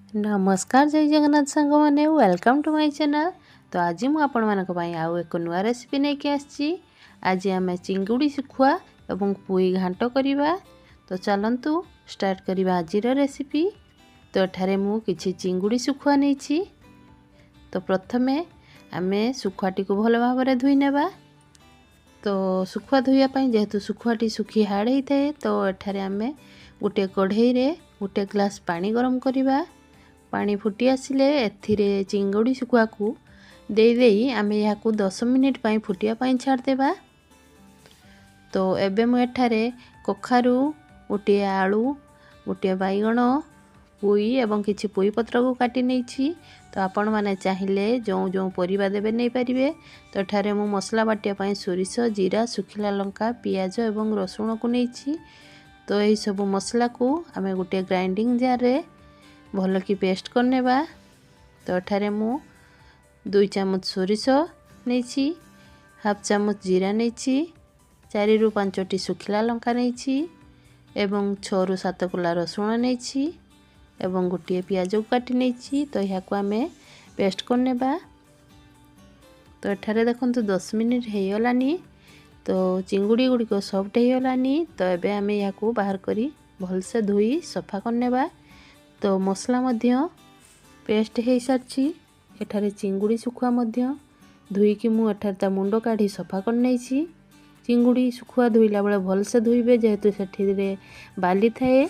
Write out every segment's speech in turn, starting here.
ନମସ୍କାର, ଜୟ ଜଗନ୍ନାଥ ସାଙ୍ଗମାନେ, welcome to my channel. ତ ଆଜି ମୁଁ ଆପଣମାନଙ୍କ ପାଇଁ ଆଉ ଏକ ନୂଆ ରେସିପି ନେଇକି ଆସିଛି। ଆଜି ଆମେ ଚିଙ୍ଗୁଡ଼ି ଶୁଖୁଆ ଏବଂ ପୋଇ ଘାଣ୍ଟ କରିବା। ତ ଚାଲନ୍ତୁ ଷ୍ଟାର୍ଟ କରିବା ଆଜିର ରେସିପି। ତ ଏଠାରେ ମୁଁ କିଛି ଚିଙ୍ଗୁଡ଼ି ଶୁଖୁଆ ନେଇଛି। ତ ପ୍ରଥମେ ଆମେ ଶୁଖୁଆଟିକୁ ଭଲ ଭାବରେ ଧୋଇ ନେବା। ତ ଶୁଖୁଆ ଧୋଇବା ପାଇଁ, ଯେହେତୁ ଶୁଖୁଆଟି ଶୁଖି ହାର୍ଡ଼ ହେଇଥାଏ, ତ ଏଠାରେ ଆମେ ଗୋଟିଏ କଢ଼େଇରେ ଗୋଟେ ଗ୍ଲାସ୍ ପାଣି ଗରମ କରିବା। ପାଣି ଫୁଟି ଆସିଲେ ଏଥିରେ ଚିଙ୍ଗୁଡ଼ି ଶୁଖୁଆକୁ ଦେଇ ଦେଇ ଆମେ ଏହାକୁ 10 ମିନିଟ୍ ପାଇଁ ଫୁଟିବା ପାଇଁ ଛାଡ଼ିଦେବା। ତ ଏବେ ମୁଁ ଏଠାରେ କଖାରୁ, ଗୋଟିଏ ଆଳୁ, ଗୋଟିଏ ବାଇଗଣ, ପୋଇ ଏବଂ କିଛି ପୋଇ ପତ୍ରକୁ କାଟି ନେଇଛି। ତ ଆପଣମାନେ ଚାହିଁଲେ ଯେଉଁ ଯେଉଁ ପରିବା ଦେବେ ନେଇପାରିବେ। ତ ଏଠାରେ ମୁଁ ମସଲା ବାଟିବା ପାଇଁ ସୋରିଷ, ଜିରା, ଶୁଖିଲା ଲଙ୍କା, ପିଆଜ ଏବଂ ରସୁଣକୁ ନେଇଛି। ତ ଏହିସବୁ ମସଲାକୁ ଆମେ ଗୋଟିଏ ଗ୍ରାଇଣ୍ଡିଙ୍ଗ ଜାର୍ରେ ଭଲକି ପେଷ୍ଟ କରିନେବା। ତ ଏଠାରେ ମୁଁ 2 ଚାମଚ ସୋରିଷ ନେଇଛି, ହାଫ୍ ଚାମଚ ଜିରା ନେଇଛି, 4ରୁ 5ଟି ଶୁଖିଲା ଲଙ୍କା ନେଇଛି ଏବଂ 6ରୁ 7 କୁଲା ରସୁଣ ନେଇଛି ଏବଂ ଗୋଟିଏ ପିଆଜକୁ କାଟି ନେଇଛି। ତ ଏହାକୁ ଆମେ ପେଷ୍ଟ କରିନେବା। ତ ଏଠାରେ ଦେଖନ୍ତୁ 10 ମିନିଟ୍ ହେଇଗଲାନି, ତ ଚିଙ୍ଗୁଡ଼ି ଗୁଡ଼ିକ ସଫ୍ଟ ହେଇଗଲାନି। ତ ଏବେ ଆମେ ଏହାକୁ ବାହାର କରି ଭଲସେ ଧୋଇ ସଫା କରିନେବା। ତ ମସଲା ମଧ୍ୟ ପେଷ୍ଟ ହେଇସାରିଛି। ଏଠାରେ ଚିଙ୍ଗୁଡ଼ି ଶୁଖୁଆ ମଧ୍ୟ ଧୋଇକି ମୁଁ ଏଠାରେ ତା ମୁଣ୍ଡ କାଢ଼ି ସଫା କରିନେଇଛି। ଚିଙ୍ଗୁଡ଼ି ଶୁଖୁଆ ଧୋଇଲା ବେଳେ ଭଲସେ ଧୋଇବେ, ଯେହେତୁ ସେଠିରେ ବାଲି ଥାଏ।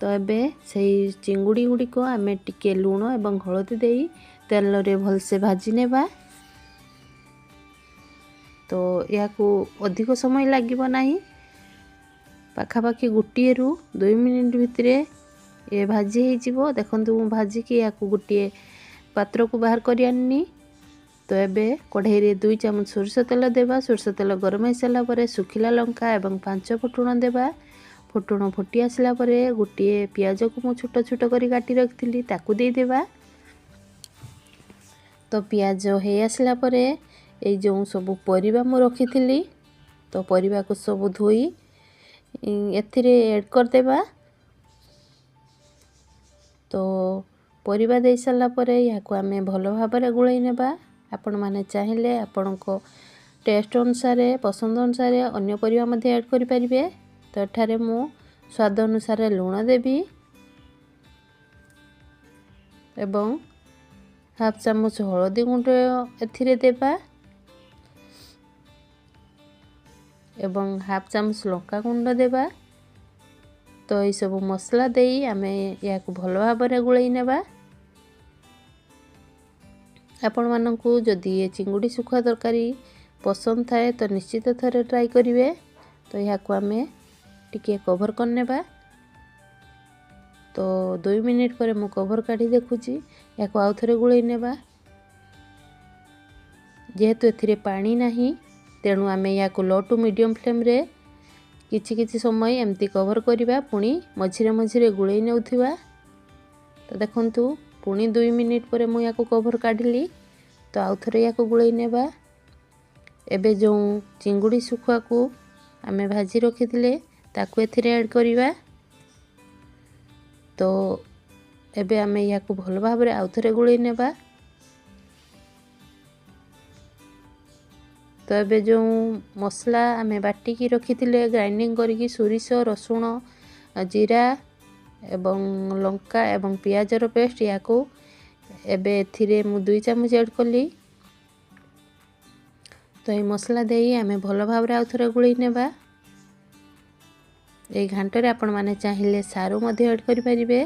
ତ ଏବେ ସେଇ ଚିଙ୍ଗୁଡ଼ି ଗୁଡ଼ିକ ଆମେ ଟିକେ ଲୁଣ ଏବଂ ହଳଦୀ ଦେଇ ତେଲରେ ଭଲସେ ଭାଜି ନେବା। ତ ଏହାକୁ ଅଧିକ ସମୟ ଲାଗିବ ନାହିଁ, ପାଖାପାଖି 1ରୁ 2 ମିନିଟ୍ ଭିତରେ ଏ ଭାଜି ହେଇଯିବ। ଦେଖନ୍ତୁ, ମୁଁ ଭାଜିକି ଏହାକୁ ଗୋଟିଏ ପାତ୍ରକୁ ବାହାର କରି ଆଣିନି। ତ ଏବେ କଢ଼େଇରେ 2 ଚାମଚ ସୋରିଷ ତେଲ ଦେବା। ସୋରିଷ ତେଲ ଗରମ ହେଇସାରିଲା ପରେ ଶୁଖିଲା ଲଙ୍କା ଏବଂ 5 ଫୁଟଣ ଦେବା। ଫୁଟଣ ଫୁଟି ଆସିଲା ପରେ ଗୋଟିଏ ପିଆଜକୁ ମୁଁ ଛୋଟ ଛୋଟ କରି କାଟି ରଖିଥିଲି, ତାକୁ ଦେଇଦେବା। ତ ପିଆଜ ହେଇ ଆସିଲା ପରେ ଏଇ ଯେଉଁ ସବୁ ପରିବା ମୁଁ ରଖିଥିଲି, ତ ପରିବାକୁ ସବୁ ଧୋଇ ଏଥିରେ ଏଡ଼୍ କରିଦେବା। ତ ପରିବା ଦେଇ ସାରିଲା ପରେ ଏହାକୁ ଆମେ ଭଲ ଭାବରେ ଗୋଳେଇ ନେବା। ଆପଣମାନେ ଚାହିଁଲେ ଆପଣଙ୍କ ଟେଷ୍ଟ ଅନୁସାରେ, ପସନ୍ଦ ଅନୁସାରେ ଅନ୍ୟ ପରିବା ମଧ୍ୟ ଆଡ଼୍ କରିପାରିବେ। ତ ଏଠାରେ ମୁଁ ସ୍ୱାଦ ଅନୁସାରେ ଲୁଣ ଦେବି ଏବଂ ହାଫ୍ ଚାମଚ ହଳଦୀ ଗୁଣ୍ଡ ଏଥିରେ ଦେବା ଏବଂ ହାଫ୍ ଚାମଚ ଲଙ୍କା ଗୁଣ୍ଡ ଦେବା। ତ ଏଇସବୁ ମସଲା ଦେଇ ଆମେ ଏହାକୁ ଭଲ ଭାବରେ ଗୋଳେଇ ନେବା। ଆପଣମାନଙ୍କୁ ଯଦି ଏ ଚିଙ୍ଗୁଡ଼ି ଶୁଖୁଆ ତରକାରୀ ପସନ୍ଦ ଥାଏ, ତ ନିଶ୍ଚିତ ଥରେ ଟ୍ରାଏ କରିବେ। ତ ଏହାକୁ ଆମେ ଟିକିଏ କଭର୍ କରିନେବା। ତ 2 ମିନିଟ୍ ପରେ ମୁଁ କଭର୍ କାଢ଼ି ଦେଖୁଛି। ଏହାକୁ ଆଉ ଥରେ ଗୋଳେଇ ନେବା। ଯେହେତୁ ଏଥିରେ ପାଣି ନାହିଁ, ତେଣୁ ଆମେ ଏହାକୁ ଲୋ ଟୁ ମିଡ଼ିୟମ୍ ଫ୍ଲେମ୍ରେ କିଛି କିଛି ସମୟ ଏମିତି କଭର୍ କରିବା, ପୁଣି ମଝିରେ ମଝିରେ ଗୋଳେଇ ନେଉଥିବା। ତ ଦେଖନ୍ତୁ, ପୁଣି 2 ମିନିଟ୍ ପରେ ମୁଁ ଏହାକୁ କଭର୍ କାଢ଼ିଲି। ତ ଆଉ ଥରେ ଏହାକୁ ଗୋଳେଇ ନେବା। ଏବେ ଯେଉଁ ଚିଙ୍ଗୁଡ଼ି ଶୁଖୁଆକୁ ଆମେ ଭାଜି ରଖିଥିଲେ, ତାକୁ ଏଥିରେ ଆଡ଼୍ କରିବା। ତ ଏବେ ଆମେ ଏହାକୁ ଭଲ ଭାବରେ ଆଉ ଥରେ ଗୋଳେଇ ନେବା। ତ ଏବେ ଯେଉଁ ମସଲା ଆମେ ବାଟିକି ରଖିଥିଲେ, ଗ୍ରାଇଣ୍ଡିଙ୍ଗ କରିକି, ସୋରିଷ, ରସୁଣ, ଜିରା ଏବଂ ଲଙ୍କା ଏବଂ ପିଆଜର ପେଷ୍ଟ, ଏହାକୁ ଏବେ ଏଥିରେ ମୁଁ 2 ଚାମଚ ଆଡ଼୍ କଲି। ତ ଏଇ ମସଲା ଦେଇ ଆମେ ଭଲ ଭାବରେ ଆଉ ଥରେ ଗୋଳେଇ ନେବା। ଏଇ ଘାଣ୍ଟରେ ଆପଣମାନେ ଚାହିଁଲେ ସାରୁ ମଧ୍ୟ ଆଡ଼୍ କରିପାରିବେ।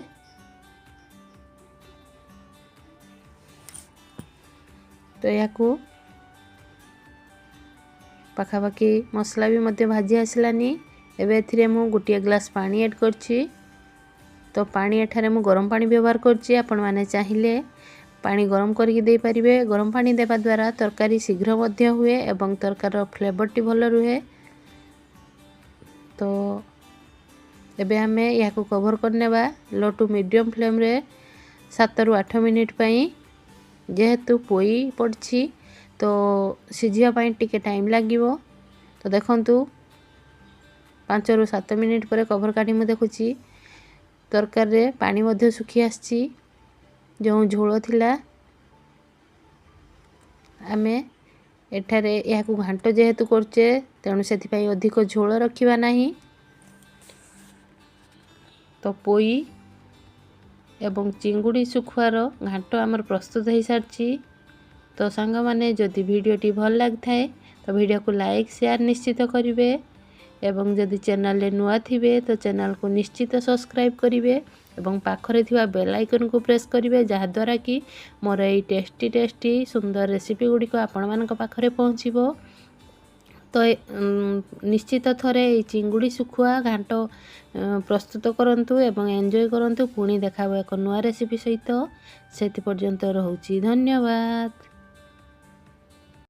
ତ ଏହାକୁ ପାଖାପାଖି ମସଲା ବି ମଧ୍ୟ ଭାଜି ଆସିଲାନି। ଏବେ ଏଥିରେ ମୁଁ ଗୋଟିଏ ଗ୍ଲାସ୍ ପାଣି ଆଡ଼୍ କରିଛି। ତ ପାଣି ଏଠାରେ ମୁଁ ଗରମ ପାଣି ବ୍ୟବହାର କରୁଛି। ଆପଣମାନେ ଚାହିଁଲେ ପାଣି ଗରମ କରିକି ଦେଇପାରିବେ। ଗରମ ପାଣି ଦେବା ଦ୍ୱାରା ତରକାରୀ ଶୀଘ୍ର ମଧ୍ୟ ହୁଏ ଏବଂ ତରକାରୀର ଫ୍ଲେଭରଟି ଭଲ ରୁହେ। ତ ଏବେ ଆମେ ଏହାକୁ କଭର୍ କରିନେବା ଲୋ ଟୁ ମିଡ଼ିୟମ୍ ଫ୍ଲେମ୍ରେ 7ରୁ 8 ମିନିଟ୍ ପାଇଁ। ଯେହେତୁ ପୋଇ ପଡ଼ିଛି, ତ ସିଝିବା ପାଇଁ ଟିକେ ଟାଇମ୍ ଲାଗିବ। ତ ଦେଖନ୍ତୁ, 5ରୁ 7 ମିନିଟ୍ ପରେ କଭର୍ କାଢ଼ି ମୁଁ ଦେଖୁଛି। ତ ତରକାରୀରେ ପାଣି ମଧ୍ୟ ଶୁଖି ଆସିଛି, ଯେଉଁ ଝୋଳ ଥିଲା। ଆମେ ଏଠାରେ ଏହାକୁ ଘାଣ୍ଟ ଯେହେତୁ କରୁଛେ, ତେଣୁ ସେଥିପାଇଁ ଅଧିକ ଝୋଳ ରଖିବା ନାହିଁ। ତ ପୋଇ ଏବଂ ଚିଙ୍ଗୁଡ଼ି ଶୁଖୁଆର ଘାଣ୍ଟ ଆମର ପ୍ରସ୍ତୁତ ହୋଇସାରିଛି। ତ ସାଙ୍ଗମାନେ, ଯଦି ଭିଡ଼ିଓଟି ଭଲ ଲାଗିଥାଏ ତ ଭିଡ଼ିଓକୁ ଲାଇକ୍, ସେୟାର ନିଶ୍ଚିତ କରିବେ ଏବଂ ଯଦି ଚ୍ୟାନେଲରେ ନୂଆ ଥିବେ ତ ଚ୍ୟାନେଲକୁ ନିଶ୍ଚିତ ସବସ୍କ୍ରାଇବ୍ କରିବେ ଏବଂ ପାଖରେ ଥିବା ବେଲ୍ ଆଇକନ୍କୁ ପ୍ରେସ୍ କରିବେ, ଯାହାଦ୍ୱାରା କି ମୋର ଏଇ ଟେଷ୍ଟି ଟେଷ୍ଟି ସୁନ୍ଦର ରେସିପି ଗୁଡ଼ିକ ଆପଣମାନଙ୍କ ପାଖରେ ପହଞ୍ଚିବ। ତ ନିଶ୍ଚିତ ଥରେ ଏଇ ଚିଙ୍ଗୁଡ଼ି ଶୁଖୁଆ ଘାଣ୍ଟ ପ୍ରସ୍ତୁତ କରନ୍ତୁ ଏବଂ ଏନ୍ଜୟ କରନ୍ତୁ। ପୁଣି ଦେଖାହେବ ଏକ ନୂଆ ରେସିପି ସହିତ, ସେଥି ପର୍ଯ୍ୟନ୍ତ ରହୁଛି, ଧନ୍ୟବାଦ।